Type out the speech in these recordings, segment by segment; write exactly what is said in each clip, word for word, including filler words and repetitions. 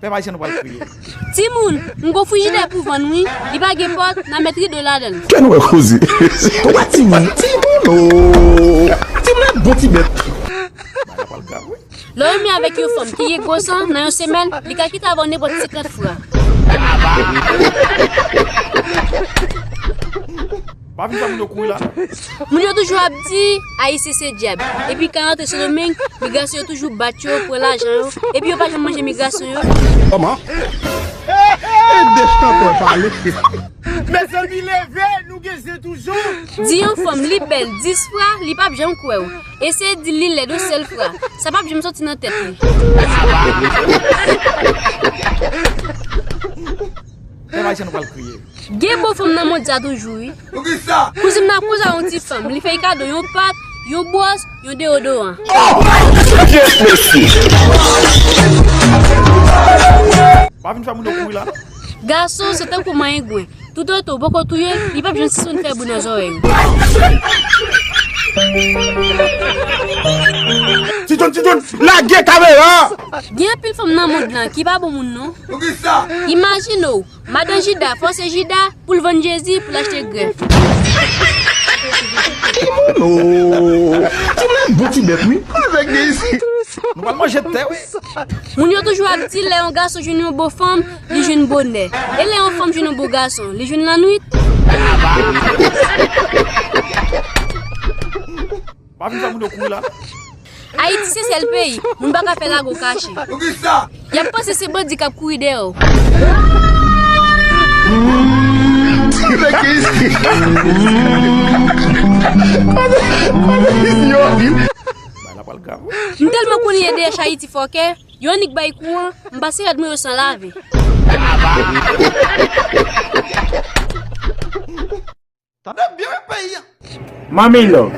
Pèp ayisyen nou pral kriye. Timoun, m gon frijidè pou vann wi. Li pa gen pòt, n a met rido ladan l. Kè nou wè koze. Twa timoun, timoun o. Timoun nan bon ti bèt. Bagay la pral grav wi. Lè w renmen avèk yon fanm ki gen gwo san, nan yon semèn, li ka kite avè w nenpòt senkant fwa. Pa vin fè moun yo kouri la. Moun yo toujou ap di, Ayisyen se dyab. Epi kan yo antre Sendomeng, migrasyon yo toujou bat yo, pran lajan yo. Epi yo pa janm manje migrasyon yo. Kòman? E de chantè pale. Mezanmi, leve, nou gen zen toujou. Di yon fanm li bèl dis fwa, li p ap janm kwè w. Eseye di l li lèd yon sèl fwa. Sa p ap janm soti nan tèt li. Pèp ayisyen nou pral kriye. Gen bon fanm nan mond sa toujou wi. Poukisa? Kouzin m nan ap koze a yon ti fanm, li fè l kado yon pat, yon bwòs, yon deodoran. Yes, mesye. Pa vin fè moun yo kouri la. Gason se tankou mayengwen. Toutotan w poko touye l, li p ap janm sispann fè bri nan zòrèy ou. Ti John, Ti John, lage kamera! Gen anpil fanm nan mond lan ki pa bon moun non. Poukisa? Imajine w, madan Jida fòse Jida pou l vann Jezi pou l achte grèf. Timoun o! Timoun nan bon ti bèt wi. Avèk de isi. Nou pral manje tè wi. Moun yo toujou ap di lè yon gason jwenn yon bon fanm, li jwenn bonè. E lè yon fanm jwenn yon bon gason, li jwenn lannwit. Pa vin fè moun yo kouri la. Ayiti se sèl peyi, moun pa ka fè lago kache. Poukisa? Y ap panse se bandi k ap kouri dèyè w. Bagay la pral grav wi. M tèlman konn ideyach Ayiti fòkè, yo annik bay kouran, m pase rad mwen yo san lave. Tande byen wi peyi a. Manmi Love,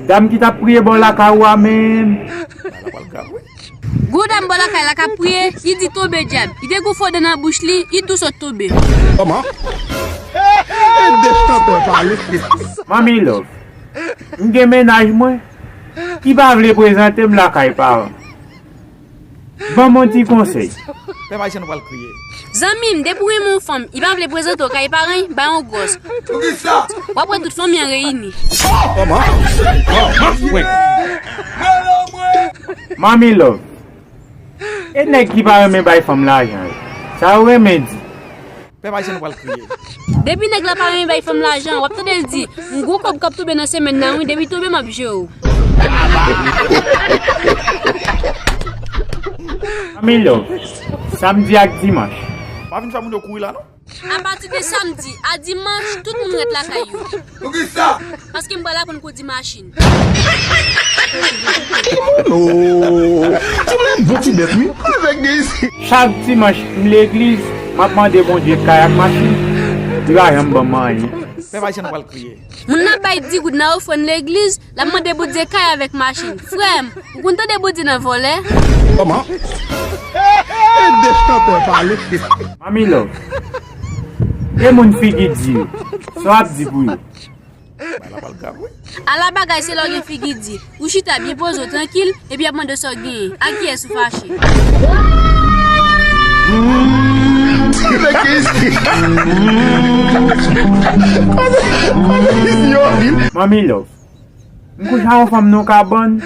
dam ki t ap priye bò lakay ou a menm. Bagay la pral grav wi. Gwo dam bò lakay la k ap priye, li di tonbe dyab. Li te gon fo dan nan bouch li, li tou sot tonbe. Kòman? E de chantè pale. Manmi Love, m gen mennaj mwen ki pa vle prezante m lakay paran. Ban m yon ti konsèy. Pèp ayisyen nou pral kriye. Zanmi m, depi w renmen yon fanm, li pa vle prezante w kay paran l, bay yon gwòs. Poukisa? W ap wè tout fanmi an reyini. Kòman? Kòman? Manmi Love. E nèg ki pa renmen bay fanm lajan yo. Sa yo renmen di. Pèp ayisyen nou pral kriye. Depi nèg la pa renmen bay fanm lajan, w ap tande l di, m gwo kòb k ap tonbe nan semèn nan wi, depi tonbe m ap jere w. Manmi Love, samdi ak dimanch. Pa vin fè moun yo kouri la non. Apati de samdi a dimanch, tout moun ret lakay yo. Poukisa? Paske m pral aprann kondui machin. Timoun o! Timoun nan bon ti bèt wi. Avèk de isi. Chak dimanch m legliz, m ap mande Bondye kay ak machin, li pa janm ban m anyen. Pèp ayisyen nou pral kriye. Moun nan bay di goud nan ofrann legliz, l ap mande Bondye kay avèk machin. Frè m, ou konn tande Bondye nan vòlè? Kòman? E de chantè pale. Manmi Love. E moun figi di yo. Sa w ap di pou yo? Bagay la pral grav wi. Ala bagay se lè w gen figi di. Ou chita byen poze w trankil, epi y ap mande w sa w genyen. Ak kiyès ou fache? Manmi Love. M kouche ak yon fanm nan yon kabann,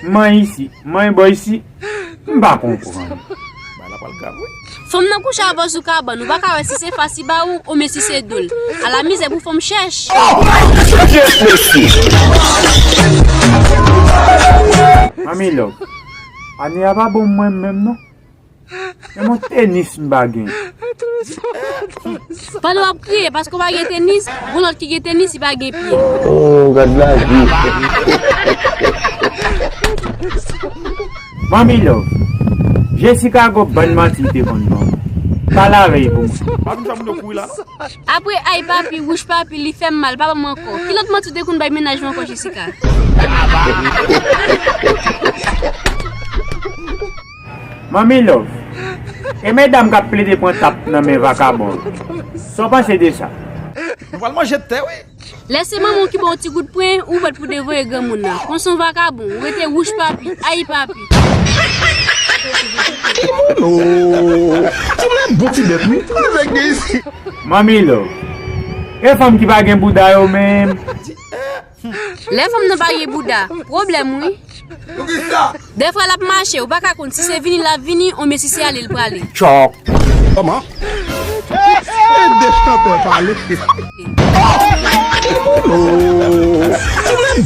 m manyen isi, m manyen bò isi, m pa konprann. Bagay la pral grav wi. Fanm nan kouche avè w sou kabann, ou pa ka wè si se fas li ba ou, oubyen si se do l. Ala mizè pou fanm chèch. Yes, mesye. Manmi Love, ane a pa bon mwen menm non. Menm yon tenis m pa gen. Pandan w ap kriye paske w pa gen tenis, gon lòt ki gen tenis, li pa gen pye. Oh, gad lavi. Manmi Love, Jessica gon bann manti li te konn ban mwen. Pale avè l pou mwen. Pa vin fè moun yo kouri la non. Apre ay papi, wouch papi, li fè m mal, pa ban m ankò. Ki lòt manti w te konn bay mennaj mwen ankò, Jessica? Manmi Love, e medam k ap plede pran tap nan men vakabon yo. Sa w panse de sa? Nou pral manje tè wi. Lè se manman w ki ba w ti gout pwen, ou bat pou devoye granmoun nan. Konsa w vakabon, ou rete wouch papi, ay papi. Timoun o! Bon ti bèt wi. Nèg gen isi. Manmi Lo, e fanm ki pa gen bouda yo menm. Lè fanm nan pa gen bouda, pwoblèm wi. Dèfwa l ap mache, ou pa ka konn si se vini l ap vini, oubyen si se ale l prale. Chòk. Kòman? E de chanpè pale.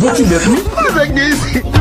Bon ti bèt wi. Nèg gen isi.